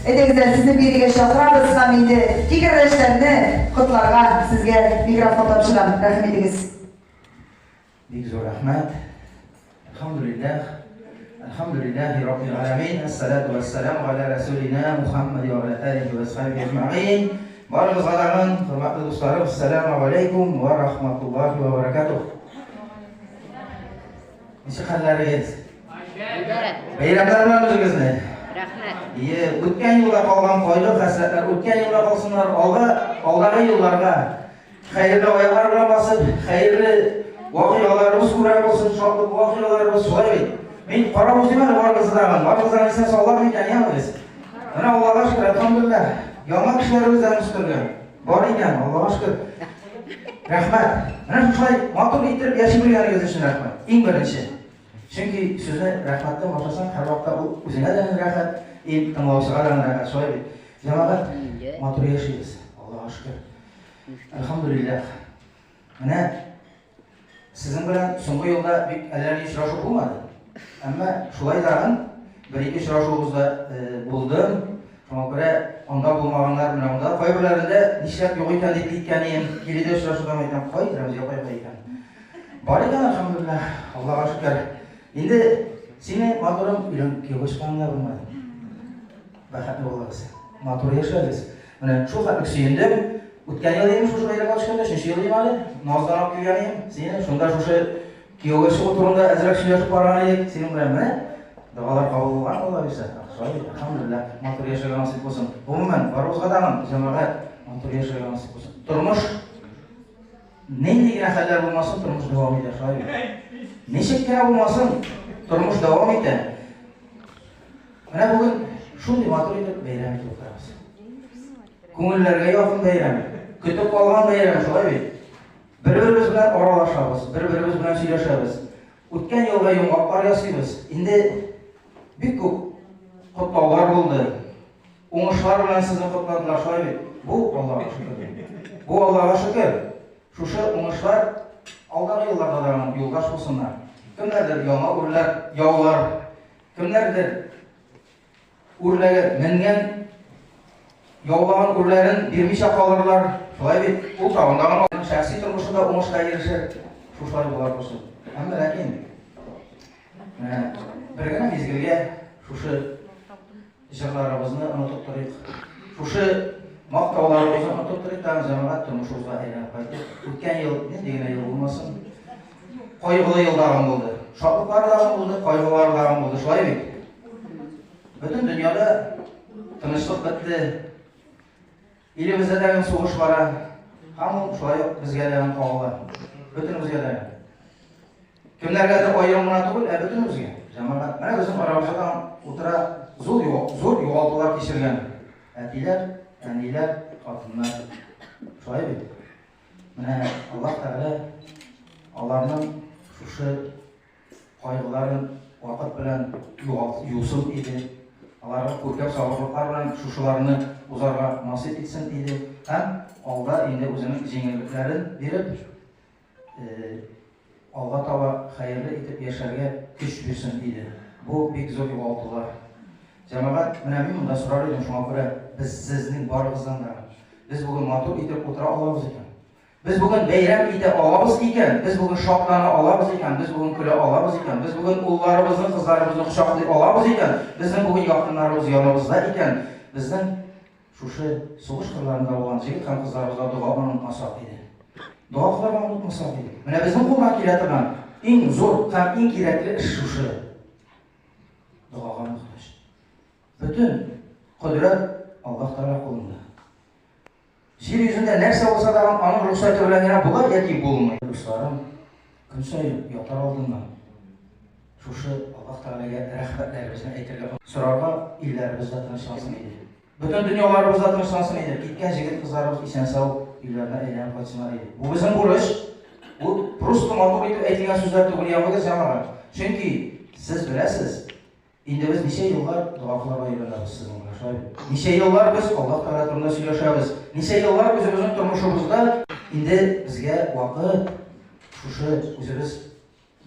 Әйдәгез әле, сезне бирегә чакырабыз һәм инде фикердәшләрне котларга сезгә микрофон тапшырам. Рәхим итегез. Бик зур рәхмәт. Әлхәмдүлилләһ. Әлхәмдүлилләһи раббил галәмин. Әссалату вәссәламу аля расулина Мухаммад ва аля алихи ва асхабихи әҗмәгыйн. Барыгызга тагын, хөрмәтле дусларым, ассаламу алейкум ва рахматуллахи ва баракатух. Ничек хәлләрегез? Бәйрәмнәр белән үзегезне. Рәхмәт. Ие, үткән елда калган кайгы хәсрәтләр үткән елда калсыннар, алга, алдагы елларга хәерле аяклар белән басып, хәерле вакыйгаларыбыз күбрәк булсын, шатлык вакыйгаларыбыз шулай бит. Мин карап үтим әле барыгызны тагын. Барыгыз да исән саулар микән, ягез? Менә Аллага шөкер, әлхәмдүлилләһ. Яңа кешеләребез дә үстергән. Бар икән, Аллага шөкер. Рәхмәт. Менә шушылай матур иттереп яши белгәнегез өчен рәхмәт. Иң беренче. Чөнки сүзне рәхмәттән башласаң, һәрвакытта ул үзеңә дә рәхәт, и тыңлаучыга да рәхәт. Шулай бит. Җәмәгать, матур яшибез. Аллага шөкер. Әлхәмдүлилләһ. Менә сезнең белән соңгы елда бик әллә ни очрашу булмады. Әмма шулай тагын бер-ике очрашуыбыз да э, булды. Шуңа күрә анда булмаганнар менә монда кайберләрендә нишләп юк икән дип киткән идем. Киледе очрашудан әйтәм, кай Рәмзия апай кай икән. Бар икән, әлхәмдүлилләһ, Аллага шөкер. Инде сине матурым өйлән кияүгә чыкканыңны да белмәдем. Бәхетле булыгыз. Матур яшәгез. Менә шул хәтлек сөендем. Үткән ел идем шушы бәйрәмгә төшкәндә, өченче ел идем әле. Наздан алып килгән идем. Сине шунда шушы кияүгә чыгу турында әзрәк сөйләшеп барган идек. Синең белән менә догалар кабул булган, Алла бирсә. Шулай бит, әлхәмдүлилләһ, матур яшәргә насыйп булсын. Гомумән, барыбызга да җәмәгать матур яшәргә насыйп булсын. Тормыш нинди генә хәлләр булмасын, тормыш дәвам итә, шулай бит. Ничек кенә булмасын, тормыш дәвам итә. Менә бүген шундый матур итеп бәйрәм итеп утырабыз. Күңелләргә якын бәйрәм, көтеп алган бәйрәм, шулай бит. Бер-беребез белән аралашабыз, бер-беребез белән сөйләшәбез. Үткән елга йомгаклар ясыйбыз. Инде бик күп котлаулар булды. Уңышлар белән сезне котладылар, шулай бит. Бу Аллага шөкер. Бу Аллага шөкер. Шушы уңышлар алдагы елларда да юлдаш булсыннар. Кемнәрдер яңа үрләр, яулар, Кемнәрдер үрләге менгән, яулаган үрләрен бирмичә калырлар. Шулай бит, ул тагын да аның шәхси тормышында уңышка ирешер. Шушылай була күрсен. Әмма ләкин менә бер генә мизгелгә шушы җырларыбызны онытып торыйк. Шушы мактауларыбызны онытып торыйк та җәмәгать тормышыбызга әйләнеп кайтыйк. Үткән ел нинди генә ел булмасын, кайгылы ел тагын булды. Шатлыклары тагын булды, кайгылары тагын булды. Шулай бит? Бөтен дөньяда тынычлык бетте. Илебездә дә сугыш бара. Һәм ул шулай ук безгә дә кагыла. Бөтенебезгә дә. Кемнәргәдер аерым гына түгел, ә бөтенебезгә. Җәмәгать. Менә безнең арабызда утыра зур зур югалтулар кичергән әтиләр, әниләр, хатыннар. Шулай бит. Менә Аллаһ Тәгалә аларның шушы кайгыларын вакыт белән юсын иде. Аларга күркәм сабырлыклар белән шушыларны узарга насыйп итсен иде. Һәм алда инде үзенең җиңеллекләрен биреп, алга таба хәерле итеп яшәргә көч бирсен иде. Бу бик зур югалтулар. Җәмәгать, менә мин монда сорар идем, шуңа күрә без сезнең барыгыздан да без бүген матур итеп утыра алабыз икән. Без бүген бәйрәм итә алабыз икән, без бүген шатлана алабыз икән, без бүген көлә алабыз икән, без бүген улларыбызны, кызларыбызны кочаклый алабыз икән, безнең бүген якыннарыбыз яныбызда икән, безнең Шушы сугыш кырларында булган җегет һәм кызларыбызга дога онытмасак иде. Дога кылырга онытмасак иде. Менә безнең кулдан килә торган иң зур һәм иң кирәкле эш шушы. Догага мохтаҗ. Бөтен кодрәт Аллаһ Тәгалә кулында. Җир йөзендә нәрсә булса да аның рөхсәте белән генә була яки булмый. Дусларым, көн саен ятар алдыннан шушы Аллаһ Тәгаләгә рәхмәтләребезне әйтергә сорарга илләребез дә тынычлансын иде. Бөтен дөньяларыбыз да тынычлансын иде. Киткән җегет-кызларыбыз исән-сау өйләренә әйләнеп кайтсыннар иде. Бу безнең бурыч. Бу просто матур итеп әйтелгән сүзләр түгел, ягъни җәмәгать. Чөнки сез беләсез, инде без ничә еллар дога кылырга өйрәнәбез сезнең белән, шулай бит? Ничә еллар без Аллаһ Тәгалә турында сөйләшәбез. Ничә еллар үзебезнең тормышыбызда инде безгә вакыт шушы үзебез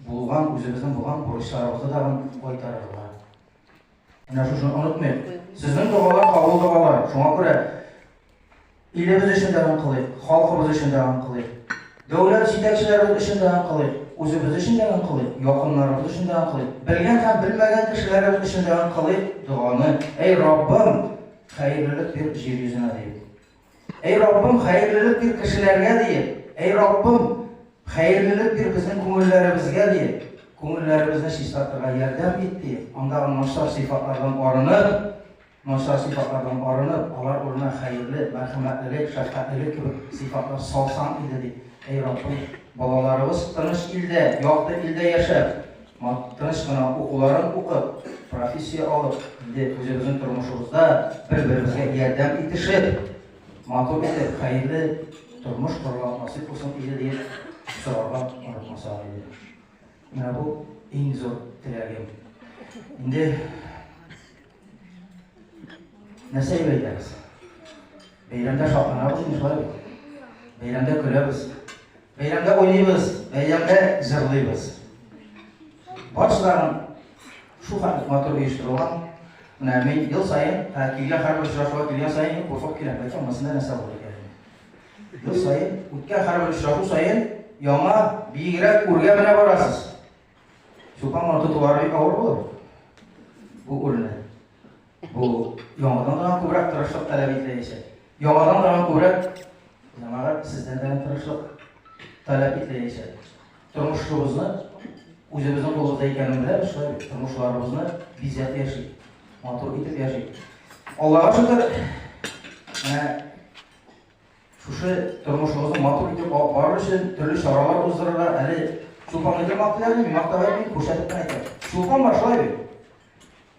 булган, үзебезнең булган бурычларыбызны тагын кайтарырга. Менә шушыны онытмыйк. Сезнең догалар кабул догалар. Шуңа күрә илебез өчен дә кылыйк, халкыбыз өчен дә кылыйк. Дәүләт җитәкчеләребез өчен дә кылыйк, үзебез өчен дә кылыйк, якыннарыбыз өчен дә кылыйк, белгән һәм белмәгән кешеләребез өчен дә кылыйк доганы. Әй Раббым, хәерлелек бир җир йөзенә диеп. Әй Раббым, хәерлелек бир кешеләргә диеп. Әй Раббым, хәерлелек бир безнең күңелләребезгә диеп. Күңелләребезне чистартырга ярдәм ит диеп. Андагы начар сыйфатлардан арынып, начар сыйфатлардан арынып, алар урынына хәерле, мәрхәмәтлелек, шәфкатьлелек кебек сыйфатлар салсаң иде дип. Әй Раббым, балаларыбыз тыныч илдә, якты илдә яшәп, тыныч кына укуларын укып, профессия алып, инде үзебезнең тормышыбызда бер-беребезгә ярдәм итешеп, матур итеп, хәерле тормыш корырга насыйп булсын иде диеп сорарга онытмасак иде. Менә бу иң зур теләгем. Инде нәрсә дип әйтәбез? Бәйрәмдә шатланабыз инде шулай бит. Бәйрәмдә көләбез. Бәйрәмдә уйныйбыз, бәйрәмдә җырлыйбыз. Барчаларын шул хәтле матур оештырылган. Менә мин ел саен, килгән һәрбер очрашуга килгән саен куркып киләм. Бәлки монысында нәрсә булыр икән. Ел саен, үткән һәрбер очрашу саен яңа, биегрәк үргә менә барасыз. Чулпан моны тотулары бик авыр булыр. Бу үрне. Бу яңадан да күбрәк тырышлык таләп ителәчәк. Яңадан да күбрәк җәмәгать сездән дә тырышлык таләп ителәчәк. Тормышыбызны үзебезнең кулыбызда икәнен беләбез, шулай бит. Тормышларыбызны бизәп яшик, матур итеп яшик. Аллага шөкер, менә шушы тормышыбызны матур итеп алып барыр өчен төрле чаралар уздырырга әле Чулпанны кем мактый әле, мин мактап әйтмим, күрсәтеп кенә әйтәм. Чулпан бар, шулай бит.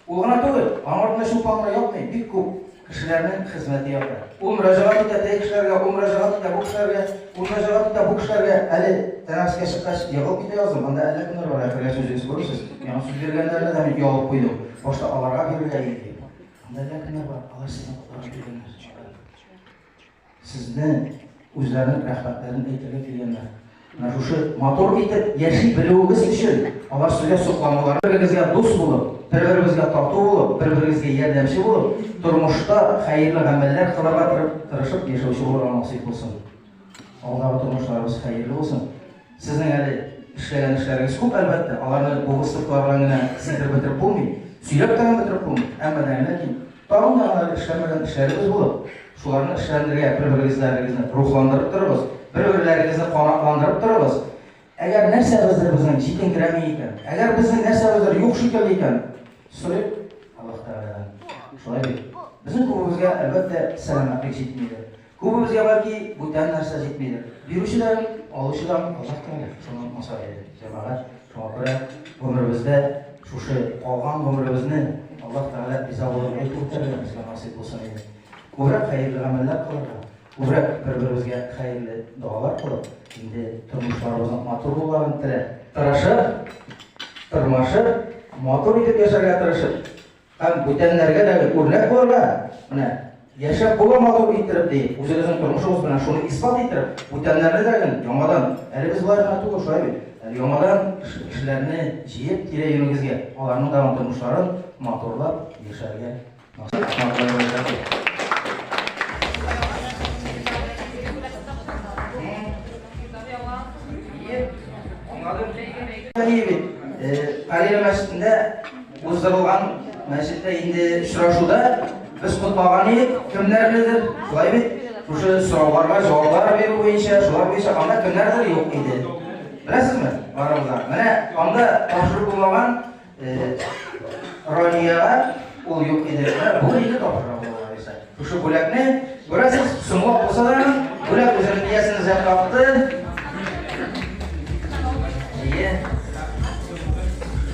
Ул гына түгел, аның артында Чулпан гына ятмый, бик күп кешеләрнең хезмәте ята. Ул мөрәҗәгать итә теге кешеләргә, ул мөрәҗәгать итә бу кешеләргә, ул мөрәҗәгать итә бу кешеләргә. Әле тәнәфескә чыккач егылып китә яздым, анда әллә кемнәр бар, әхиргә сүзегез күрерсез. Миңа сүз биргәннәрне дә мин оялып куйдым. Башта аларга бирергә иде дип. Анда әллә кемнәр бар, алар сезне котларга килгәннәр. Сезне үзләренең рәхмәтләрен әйтергә килгәннәр. Менә шушы матур итеп яши белүегез өчен алар сезгә сокланулары, бер-берегезгә дус булып, бер-беребезгә тату булып, бер-берегезгә ярдәмче булып, тормышта хәерле гамәлләр кылырга тырышып яшәүче булырга насыйп булсын. Алдагы тормышларыбыз хәерле булсын. Сезнең әле эшләгән эшләрегез күп, әлбәттә, аларны бу выставкалар белән генә сыйдырып бетереп булмый, сөйләп тә генә бетереп булмый. Әмма дә ләкин тагын да әле эшләмәгән эшләрегез булып, шуларны эшләнергә бер-берегезләрегезне рухландырып торыгыз, бер-берләрегезне канатландырып торыгыз. Әгәр нәрсәбездер безнең җитенкерәми икән, әгәр безнең нәрсәбездер юк шикелле икән, сорыйк Аллаһ Тәгаләдән. Шулай бит. Безнең күбебезгә, әлбәттә, сәламәтлек җитмидер. Күбебезгә бәлки бүтән нәрсә җитмидер. Бирүче дә, алучы да Аллаһ Тәгалә. Шуны онытмасак иде, җәмәгать. Шуңа күрә гомеребездә шушы калган гомеребезне Аллаһ Тәгалә риза булырлык итеп үткәрергә безгә насыйп булсын иде. Күбрәк хәерле гамәлләр кылырга, күбрәк бер-беребезгә хәерле догалар кылып, инде тормышларыбызның матур булуларын теләп, тырышып, тырмашып, матур итеп яшәргә тырышып, Һәм бүтәннәргә дә үрнәк булырга, менә яшәп була матур иттереп ди, үзегезнең тормышыгыз белән шуны исбат иттереп, бүтәннәрне дә яңадан, әле без болай гына түгел, шулай бит, әле яңадан кешеләрне җыеп тирә-юнегезгә, аларның да тормышларын матурлап яшәргә насыйп. Карина мәчетендә уздырылган мәчеттә инде очрашуда без котлаган идек, кемнәрнедер, шулай бит, шушы сорауларга җаваплар бирү буенча, шулар буенча анда кемнәрдер юк иде. Беләсезме, барыбызда. Менә анда тапшырып булмаган Раниягә ул юк иде. Менә бүген инде тапшыра була алайса. Шушы бүләкне, күрәсез, соңлап булса да, бүләк үзенең иясен эзләп тапты. Әйе.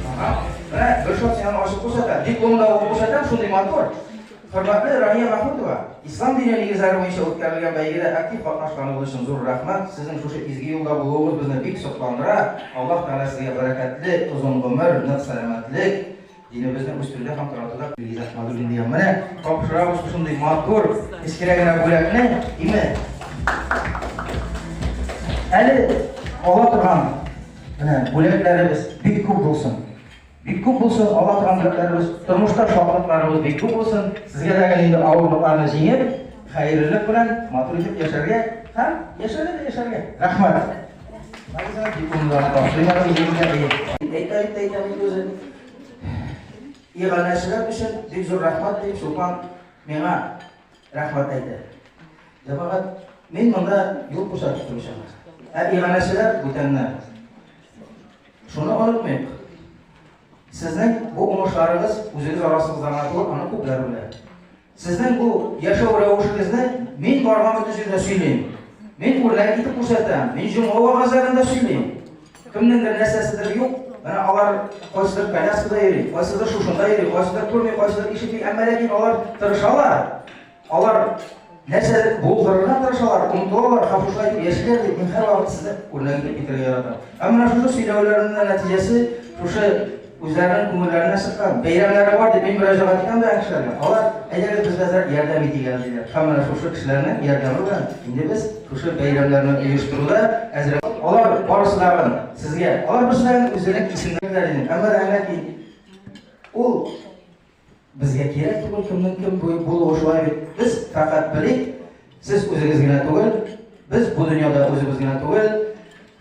Ага. Менә Гөлшат сиңа ачып күрсәтә. Дипломда укып күрсәтәм, шундый матур. Хөрмәтле Рания Мәхмүтова, ислам дине нигезләре буенча үткәрелгән бәйгедә актив катнашканыгыз өчен зур рәхмәт. Сезнең шушы изге юлда булуыгыз безне бик сокландыра. Аллаһ Тәгалә сезгә бәрәкәтле озын гомер, нык сәламәтлек, динебезне үстерүдә һәм таратуда Илгиз Әхмәдуллин дигән. Менә тапшырабыз шушындый матур, кечкенә генә бүләкне, име? Әле ала торган менә бүләкләребез бик күп булсын. Бик күп булсын, ала торган бүләкләребез, тормышта шатлыкларыбыз бик күп булсын. Сезгә дә инде авырлыкларны җиңеп, хәерлелек белән матур итеп яшәргә һәм яшәргә дә яшәргә. Рәхмәт. Дипломнарны тапшырыйм әле үзегезгә. Әйтә, әйтә, әйтә бит үзе. Иганәчеләр өчен бик зур рәхмәт дип Чулпан миңа рәхмәт әйтә. Җәмәгать, мин монда юл күрсәтеп торучымын. Ә иганәчеләр бүтәннәр. Шуны онытмыйк. Сезнең бу уңышларыгыз үзегез арасыгызда гына түгел, аны күпләр белә. Сезнең бу яшәү рәвешегезне мин барган бөтен җирдә сөйлим. Мин үрнәк итеп күрсәтәм. Мин җомга вәгазьләрендә сөйлим. Кемнеңдер нәрсәседер юк, менә алар кайсыдыр коляскада йөри, кайсыдыр шушында йөри, кайсыдыр күрми, кайсыдыр ишетми, әмма ләкин алар тырышалар. Алар нәрсәдер булдырырга тырышалар, омтылалар һәм шушылай итеп яшиләр дип мин һәрвакыт сезне үрнәк итеп китерергә яратам. Һәм менә шушы сөйләүләренең нәтиҗәсе, шушы үзләренең күңелләренә чыккан бәйрәмнәре бар дип мин мөрәҗәгать итәм дә кешеләргә. Алар, әйдәгез безгә әзрәк ярдәм итик әле диләр. Һәм менә шушы кешеләрнең ярдәме белән инде без шушы бәйрәмнәрне оештыруда әзрәк алар барысы да сезгә, алар берсе дә үзенең исемнәрен инде. Әмма дә ләкин ул Безгә кирәк түгел кемнең кем булуы шулай бит. Без фәкать белик, сез үзегез генә түгел, без бу дөньяда үзебез генә түгел,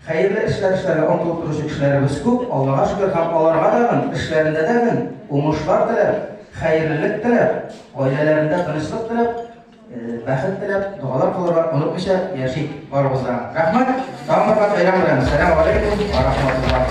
хәерле эшләр эшләргә омтылып торучы кешеләребез күп, Аллага шөкер, һәм аларга тагын эшләрендә тагын уңышлар теләп, хәерлелек теләп, гаиләләрендә тынычлык теләп, бәхет теләп, догалар кылырга онытмыйча яшик барыбыз да. Рәхмәт, тагын бер кат бәйрәм белән. Сәлам алейкум ва рахматуллах.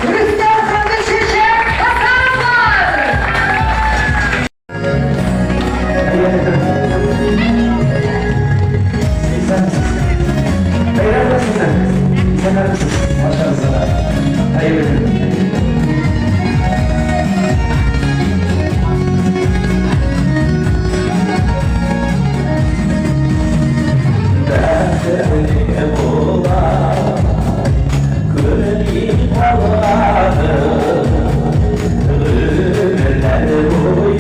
Рөстәм һәм Гөлчәчәк Хәсәновлар! Исәнмесез. Бәйрәм белән сезне. Исәннәрмесез. Барчагызга. Хәерле көн. Бәхетле була, көлми калганы, гомерләр буе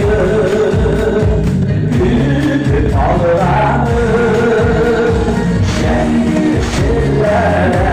көтеп алганы, шәм кешеләрә.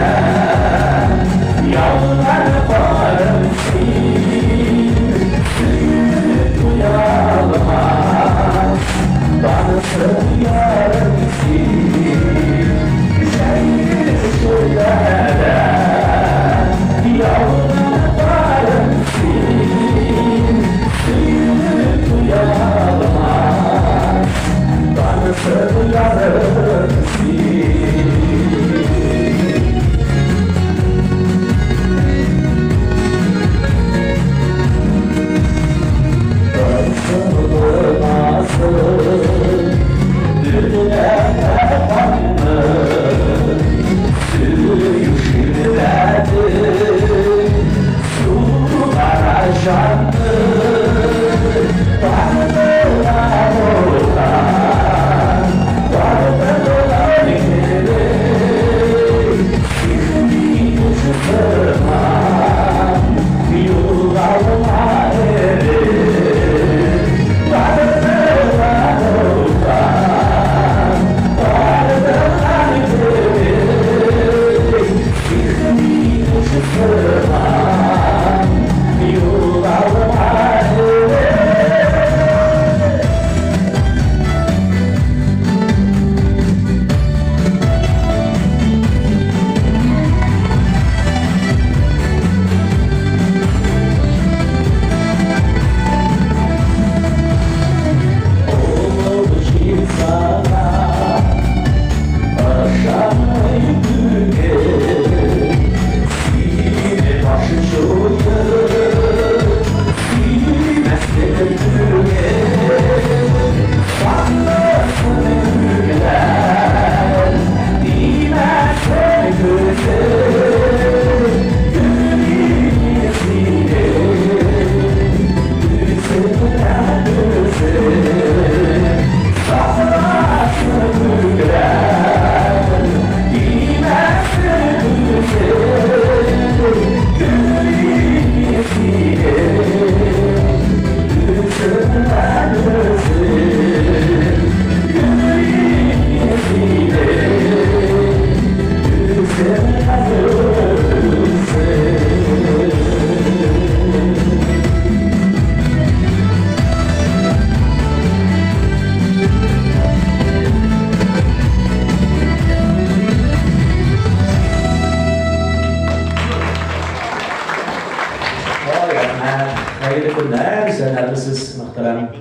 Хәерле көннәр, исәннәрмесез, мөхтәрәм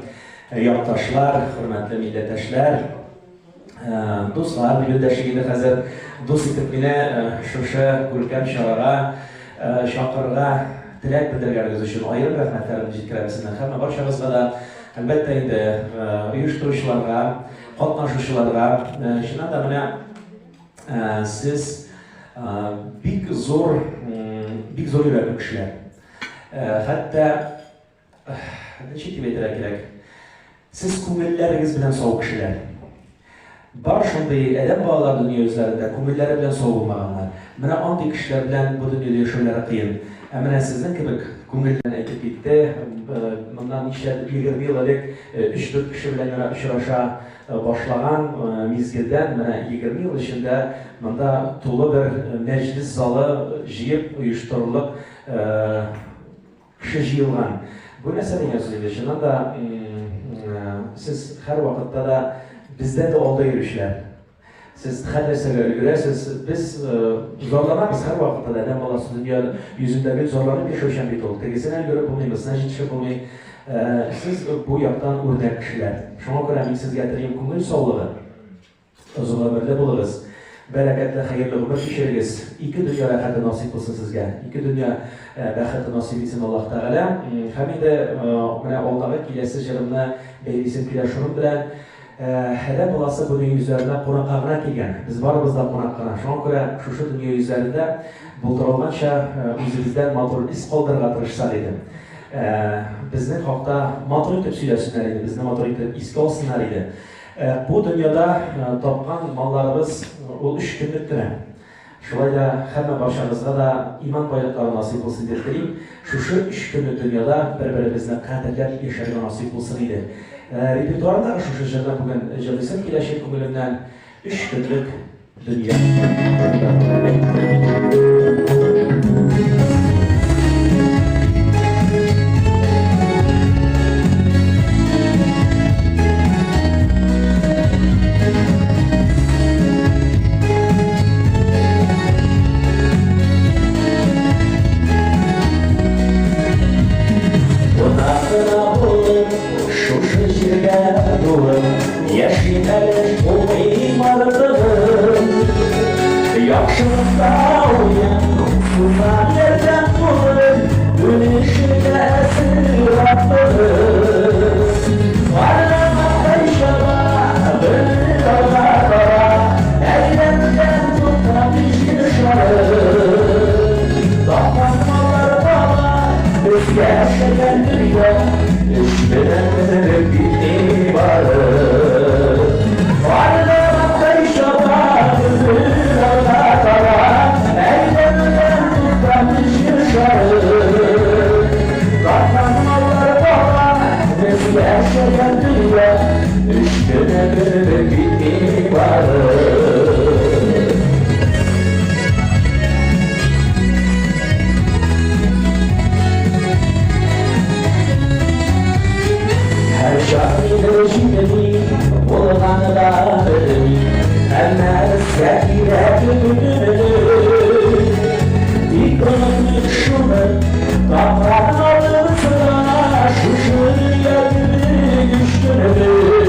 якташлар, хөрмәтле милләттәшләр, дуслар, дип эндәшик инде хәзер. Дус итеп мине шушы күркәм чарага чакырырга теләк белдергәнегез өчен аерым рәхмәтләремне җиткерәм сезнең һәммә барчагызга да. Әлбәттә инде, оештыручыларга, катнашучыларга, чыннан да менә сез бик зур, бик зур йөрәкле кешеләр. Хәтта ничек дип әйтергә кирәк? Сез күңелләрегез белән сау кешеләр. Бар шундый адәм балалар дөнья йөзләрендә күңелләре белән сау булмаганнар. Менә андый кешеләр белән бу дөньяда яшәүләре кыен. Ә менә сезнең кебек күңелдән әйтеп китте, моннан ничә 20 ел элек өч-дүрт кеше белән генә очраша башлаган мизгелдән менә 20 ел эчендә монда тулы бер мәҗлес залы җыеп оештырырлык кеше җыелган. Бу нәрсә дигән сүз инде? Чыннан да сез һәрвакытта да бездән дә алда йөрүчеләр. Сез һәр нәрсәгә өлгерәсез. Без зарланабыз һәрвакытта да. Адәм баласы дөнья йөзендә гел зарланып яшәүчән бит ул. Тегесенә өлгереп булмый, монысына җитешеп булмый. Сез бу яктан үрнәк кешеләр. Шуңа күрә мин сезгә телим күңел саулыгы. Озын гомерле булыгыз. Бәрәкәтле, хәерле гомер кичерегез. Ике дөнья рәхәте насыйп булсын сезгә. Ике дөнья бәхете насыйп итсен Аллаһ Тәгалә. Һәм инде менә алдагы киләсе җырымны бәйлисем килә шуның белән. Адәм баласы бу дөнья йөзләренә кунакка гына килгән. Без барыбыз да кунак кына. Шуңа күрә шушы дөнья йөзләрендә булдырылганча үзебездән матур эз калдырырга тырышсак иде. Безнең хакта матур итеп сөйләсеннәр иде, безне матур итеп искә алсыннар иде. Бу дөньяда тапкан малларыбыз ул өч көнлек кенә. Шулай да һәммә барчагызга да иман байлыклары насыйп булсын дип телим. Шушы өч көнлек дөньяда бер-беребезне кадерләп яшәргә насыйп булсын иде. Репертуардагы шушы җырны бүген җырлыйсым килә чын күңелемнән. Өч көнлек дөнья. Кунак кына булып, шушы җиргә туып, Яшим әле булмыйм артыгын. Яхшылыкта уен, суза ярдәм кулын, Бүлешергә әзер артыгын. Карламактай чаба, гомер алга бара, Әйләнүдән туктамый җир шары. Тапкан маллар бала, безгә яшәгән дөнья, Өч кенә көнлек бит нибары. Карламактай чаба, гомер алга бара, Әйләнүдән туктамый җир шары. Тапкан маллар бала, безгә яшәгән дөнья, Өч кенә көнлек бит нибары. Һәрчак нидер җитми, булганы да бетми, Һәммәбезгә кирәк бөтенлек. Тик онытмыйк шуны, тапкан малыбызга Шушы дөнья кебек өч көнлек.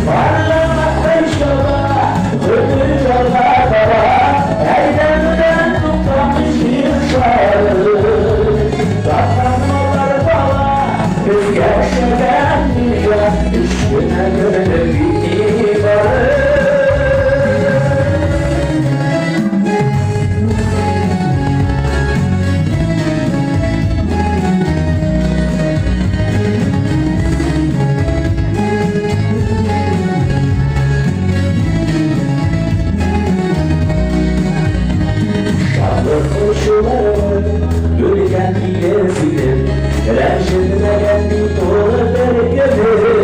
Барламактай чаба, гомер алга таба, Әйләнүдән туктамый җир шары. Тапкан маллар бала, безгә яшәгән дөнья Өч кенә көнлек бит нибары. Шатлык борчуларын бүлгән тигез итеп, Рәнҗетмәгән бит ул бер көнен.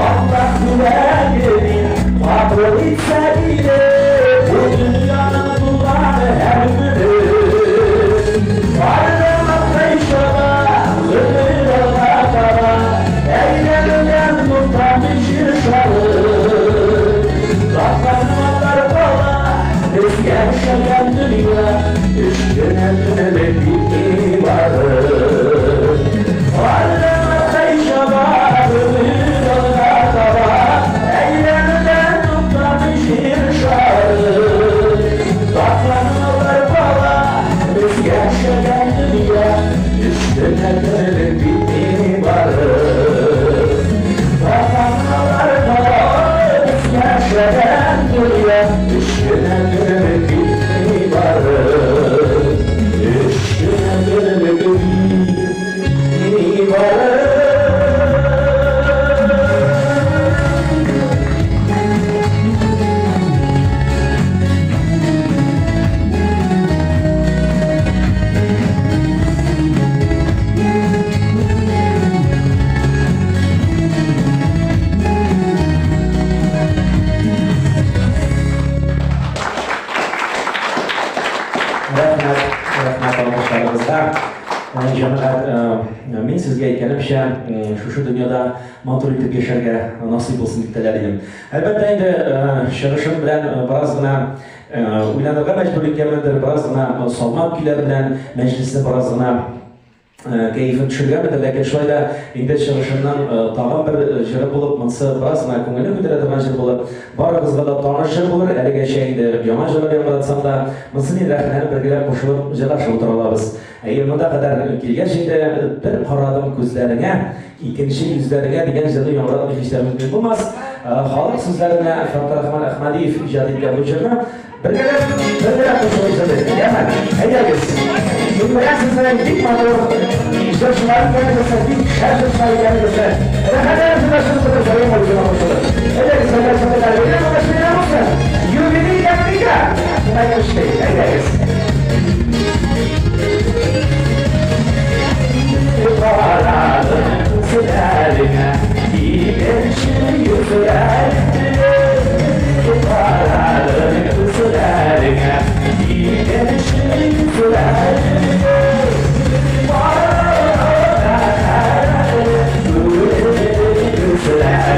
Аллаһ бүләге дип кабул итсә иде, Бу дөньяның туган һәр көнен. Карлымактай чаба, гомер алга таба, Әйләнүдән туктамый җир шары. Тапкан маллар бала, безгә яшәгән дөнья, Өч кенә көнлек бит нибары. Рәхмәт, рәхмәт алкышларыгызга. Җәмәгать, мин сезгә әйткәнемчә, шушы дөньяда матур итеп яшәргә насыйп булсын дип теләр идем. Әлбәттә инде, чыгышым белән бераз гына уйланырга мәҗбүр иткәнмендер, бераз гына салмак көйләр белән мәҗлесне бераз гына кәефен төшергәнмендер, ләкин шулай да инде чыгышымның тагын бер җыры булып, монысы бераз гына күңелне күтәрә торган җыр булыр. Барыгызга да таныш җыр булыр, әлегәчә инде яңа җырлар яңгыратсам да, монысы инде рәхмәт бергәләп кушылып җырлашып утыра алабыз. Әйе, монда кадәр килгәч инде, бер карадым күзләреңә, икенче йөзләреңә дигән җырны яңгыратмый һич тә мөмкин булмас. Халык сүзләренә Фәттарахман Әхмәдиев иҗат иткән бу җырны Бергәләп, бергәләп кушылып җырлыйк, яме? Әйдәгез. Мин беләм сезнең бик матур җырчылар икәнегезне, бик шәп җырчылар икәнегезне. Рәхәтләнеп җырлашып утырып җырлыйм ул җырга кушылып. Әйдәгез, бергә җырлыйк әле. Бәйрәм булгач, бәйрәм булсын. Юбилей Америка! Шулай эшли. Әйдәгез. Карадым күзләреңә, икенче йөзләреңә. Карадым күзләреңә, икенче йөзләреңә. Күзләреңә. Күзләреңә.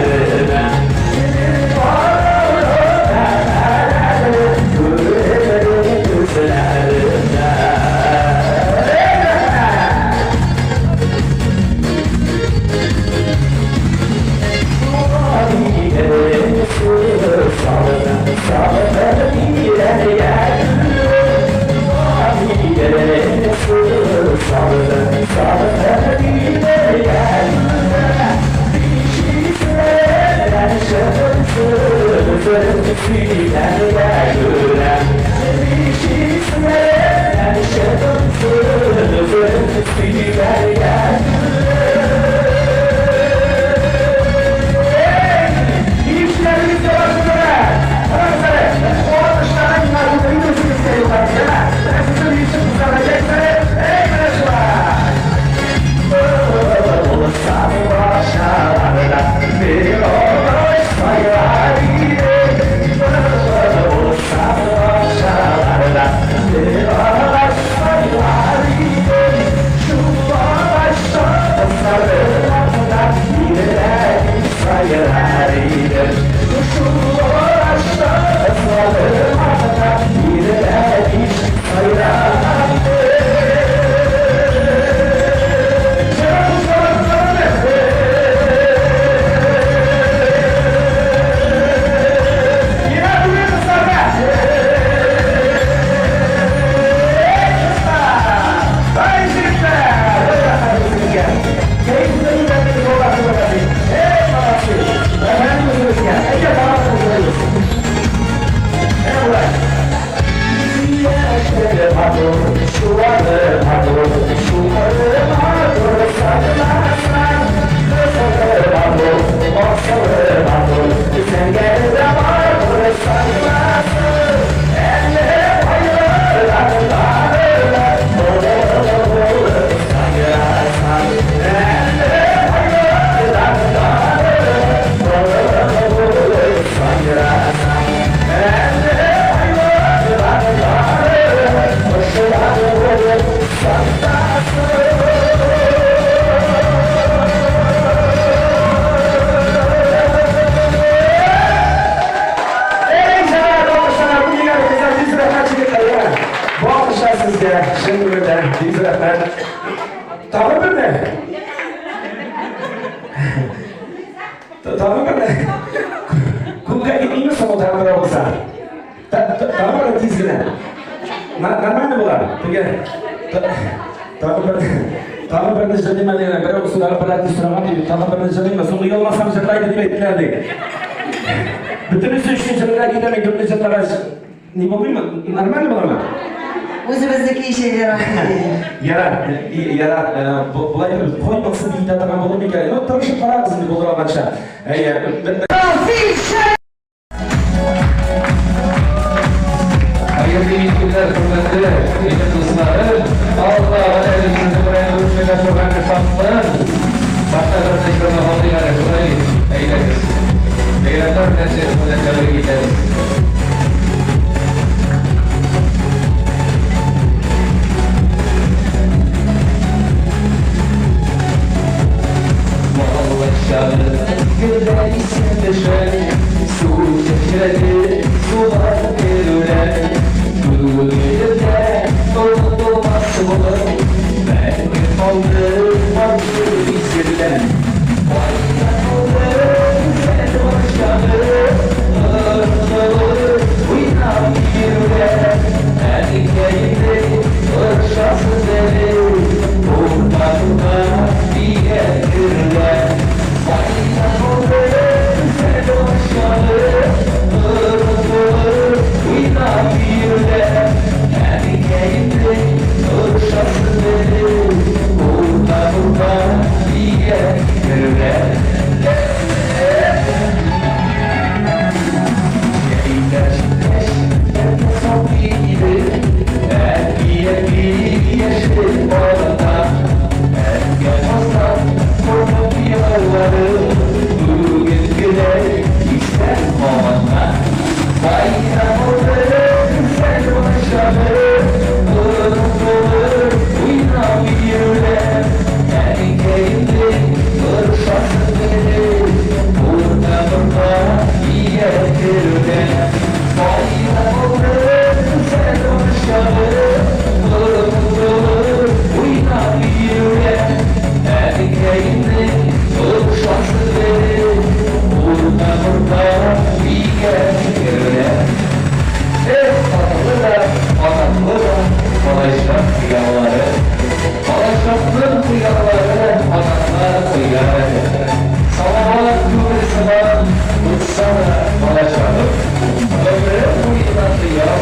Ишрәте сулар керүләр, Күңелемдә онытылмас булып, Мәңге калды матур мизгелләр. Кайда калды гүзәл балачагы, Онытылып уйнап йөрүләр. Әнкәемнең орышасы әле, Урманга дигән гөрләр. Кайда калды гүзәл балачагы, Онытылып уйнап йөрүләр. Әнкәемнең орышасы әле, Урманга дигән гөрләр. Җәйләр җиткәч, әнкә сабый иде, Әти, әти, яшел аланда. Әнкә назлап корган яллары, Бүгенгедәй истә калганнар. Кайда калды гүзәл балачагы, Онытылып уйнап йөрүләр. Әнкәемнең орышасы әле, Урта-урта дигән керүләр. Кайда калды гүзәл балачагы, Онытылып уйнап йөрүләр. Әнкәемнең орышасы әле, Урта-урта дигән керүләр. Эх, атаклы да, атаклы да балачак хыяллары. Балачакның хыяллары канатлар куяр әле. Салават күпере сыман узса да балачагым, Гомерем буена тоям,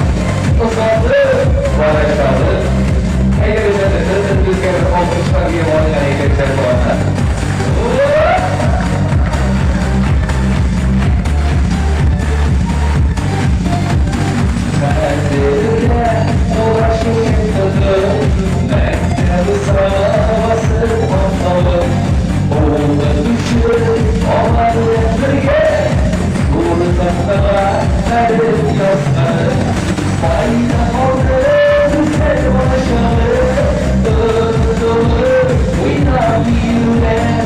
озатып балачагым. Әйдәгез әле, бер-беребезгә бер алкышлар биреп алыйк әле, әйдәгез әле, туганнар. Хәтердә курашын тотып, Мәктәп басып атлавым, Улы төшеп, алар белән бергә, Зур тактага хәреф язганым. Кайда калды гүзәл балачагы, Онытылып уйнап йөрүләр.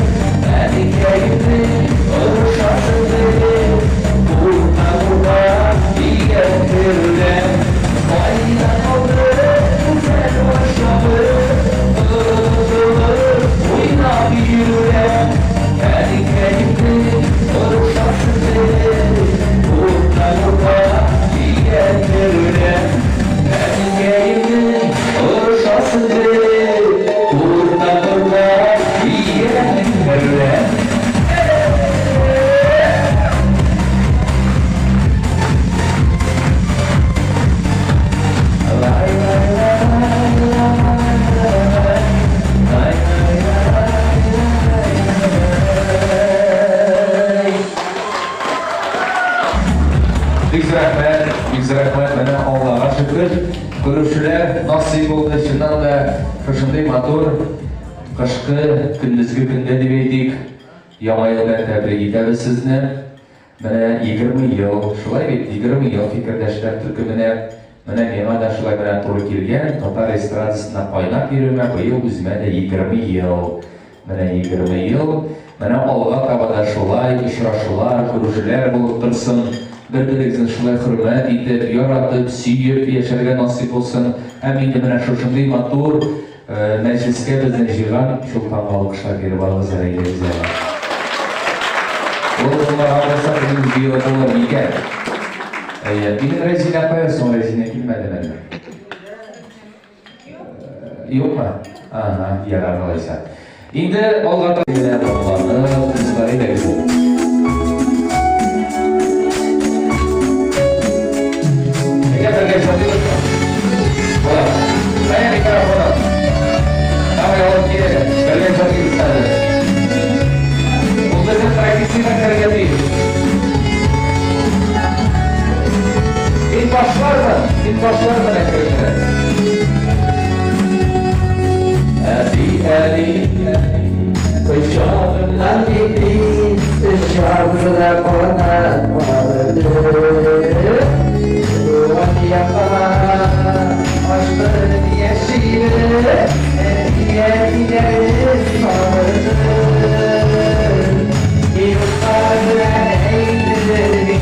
Әнкәемнең орышасы әле, Урта-урта дигән керүләр. Кайда калды гүзәл балачагы, Онытылып уйнап йөрүләр. Әнкәемнең орышасы әле, Урта-урта дигән керүләр. Әнкәемнең орышасы әле, Урта-урта дигән керүләр. Лай, лай, лай, лай, лай, лай, лай. Бик зур рәхмәт, бик зур рәхмәт. Менә Аллага шөкер, күрешүләр насыйп булды. Чыннан да шушындый матур кышкы көндезге көндә дип әйтик, Яңа ел белән тәбрик итәбез сезне. Менә 20 ел, шулай бит, 20 ел фикердәшләр төркеменә. Менә миңа да шулай белән туры килгән, татар эстрадасында кайнап йөрүемә быел үземә дә 20 ел. Менә 20 ел. Менә алга таба да шулай очрашулар, күрешүләр булып торсын. Бер-берегезне шулай хөрмәт итеп, яратып, сөеп яшәргә насыйп булсын. Һәм инде менә шушындый матур мәҗлескә безне җыйган Чулпанга алкышлар биреп алыгыз әле, әйдәгез әле. Ул булмаган булса, безнең җыелып булыр микән? Әйе, минем Рәзинә кая соң? Рәзинә килмәдеме әллә? Юкмы? Ага, ярар алайса. Инде алга таба дуслар, әйдәгез. Әйдә бергә җырлыйбыз. Була. Кая микрофоны? Давай алып кил әле. Бергә җырлыйбыз хәзер. Ул безнең традициягә керергә тиеш. Мин башлармын, мин башлармын әкрен генә. Әби, әби, кочагымнан китте, Очарсыз канат калды. Туган якка ашкынып яшибез, Әти-әниләребез сагынып. Юкка гына әйтелми,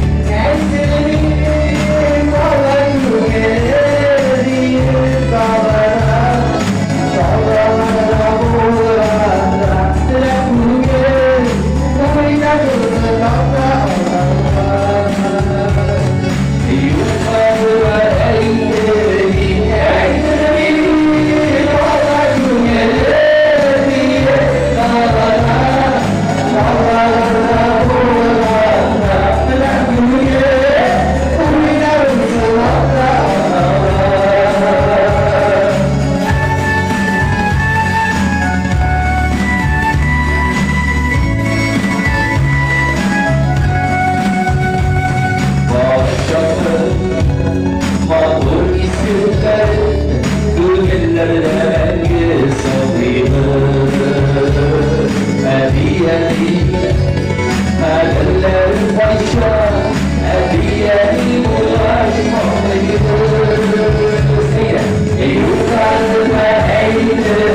Күңелләрдә мәңге саклыйбыз. Әби, әби, хәтерләрем кайчан, әби, әни булгач саклыйбыз. Әйдә, юкарыда әйтер,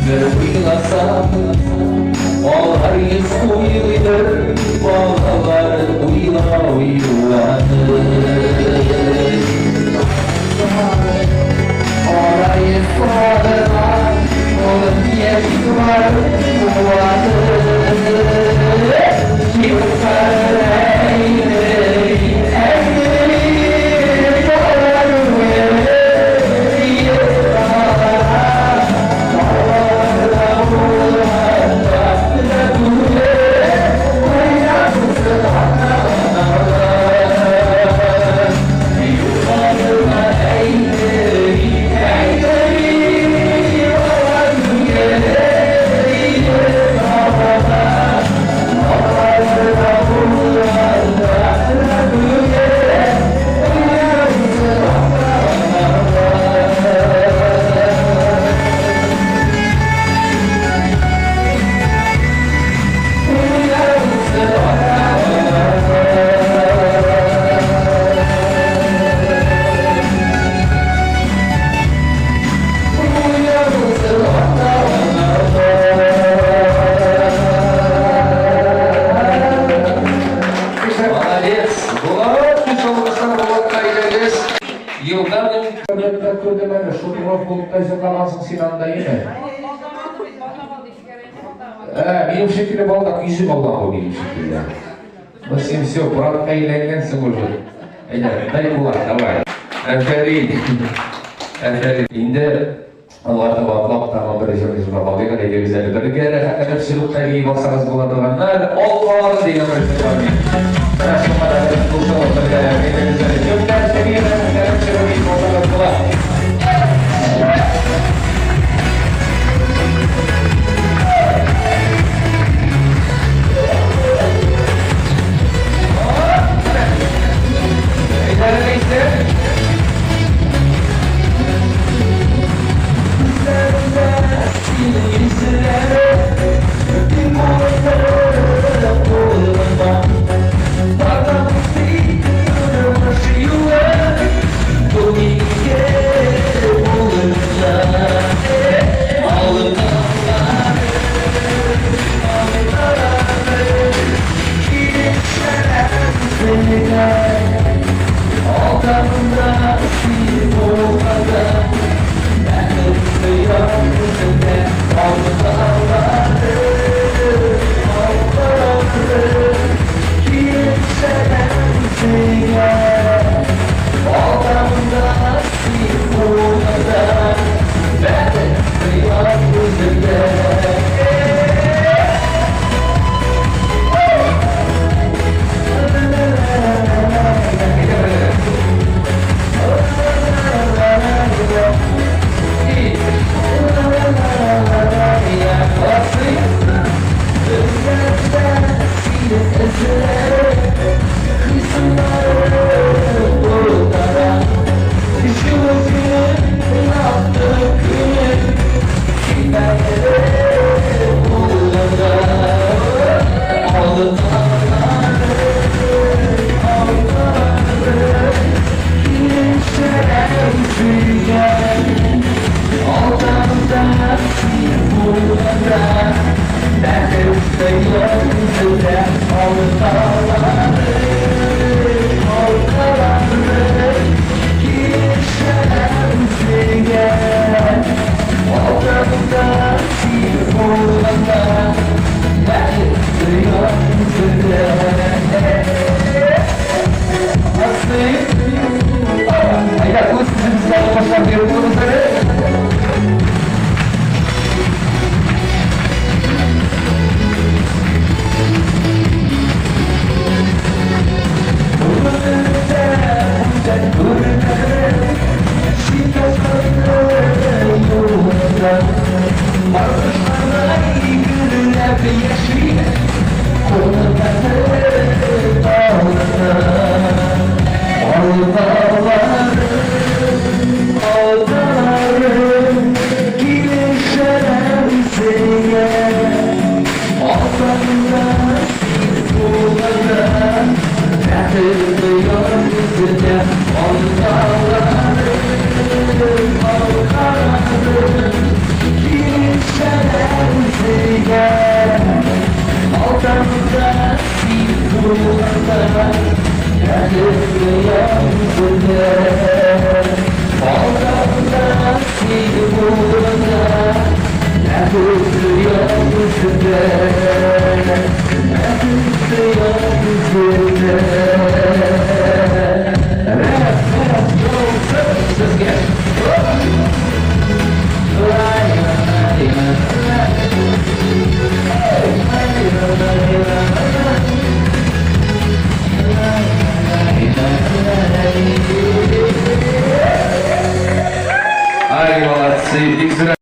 Бер уйласам, алар йөз уйлыйдыр, балалар уйлау юаныр. Арайы сагына, улым яшь бар, куаныр. Молодец! Булат, кушылгызлар Булатка әйдәгез. Елдан Интернетта күрдем әле, шутуров булып та җырлагансың син анда, име? Ә, минем шикелле балдак, йөзе балдак ул минем шикелле. Ну син все, братка әйләнгәнсең уже. Әйдә, дай Булат, давай. Афәрин. Афәрин. Инде алга таба атлап тагын бер җыр җырлап алыйк. Әйдәгез әле бергә рәхәтләнеп чыгып та биеп алсагыз була торганнар. Аллар дигән бер җыр бар бит. Менә шуңа да без кушылып бергәләп әйдәгез әле. Кемнәр сәбия рәхәтләнеп чыгып биеп алсагыз була. Әйдәле, Ләйсән. Кояш йөзенә Алкаларын, алкаларын Килешәләр үзеңә. Алдамда син булганда, Бәхетле яр йөзенә. Алдамда син булганда, Бәхетле яр йөзенә. Бәхетле яр йөзенә. Рәхмәт яусын сезгә! Лай, лай, лай. Лай, лай, лай. Ай, молодцы, бик зур.